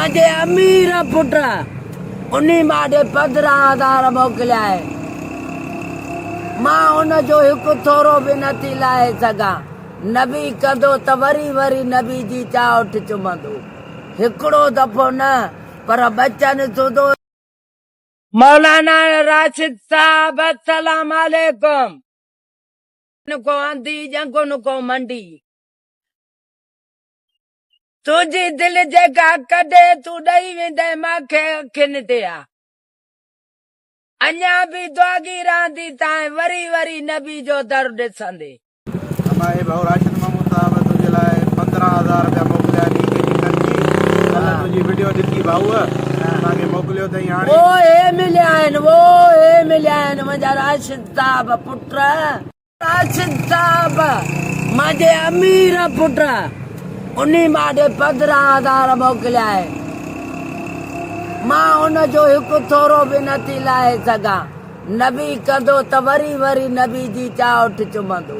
مانجي امير پٽ انهي مان ڏي 15 هزار موڪليا آهن. مان ان جو هڪ ٿورو به نه ٿي لاهي سگهان. نبي ڪندو ته وري وري نبي جي چانئٺ چمندو. هڪڙو دفعو نه پر ٻچن سوڌو. مولانا راشد صاحب السلام عليڪم. نڪو انڌي ڄنگهه نڪو منڊي. تنهنجي دل جيڪا ڪڍي تون ڏئي ويندين مانکي اکين تي آ. اڃا به دعاگي رهندي تانء وري وري نبي جو در ڏسندي. اما اي ڀائو راشد محمود صاحب تنهنجي لاء 15 هزار رپيا موڪليا آهن اي ڪي جي خرچي ڪلهه تنهنجي وڊيو ڏٺي ڀائوء اسان کي موڪليو اٿئي هاڻي. او هي مليا آهن او هي مليا آهن منهنجا راشد صاحب پٽ. راشد صاحب مانجي امير پٽ انهي مان ڏي 15 هزار موڪليا آهن. مان ان جو هڪ ٿورو به نه ٿي لاهي سگهان. نبي ڪندو ته وري وري نبي جي چانئٺ چمندو.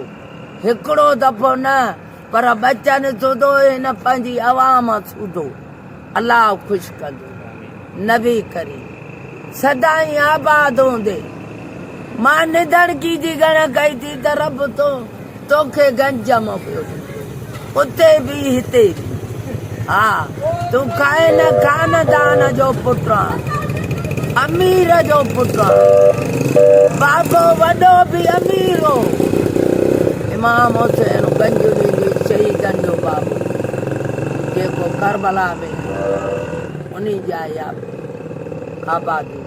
هڪڙو دفعو نه پر ٻچن سوڌو هن پنهنجي عوام سوڌو الله خوش ڪندو. نبي ڪريم سدائين آباد هوندي. مان نڌڻڪي جي ڳڻ ڪئي ٿي ته رب تو توکي گنج موڪليو ٿي. اتي به هتي به. ها تون کائن خاندان جو پٽ آن. امير جو پٽ آن. بابو وڏو به امير هو. امام حسين گنج ڏيندي شهيدن جو بابو جيڪو ڪربلا ۾ انهي جي آهي آبادي.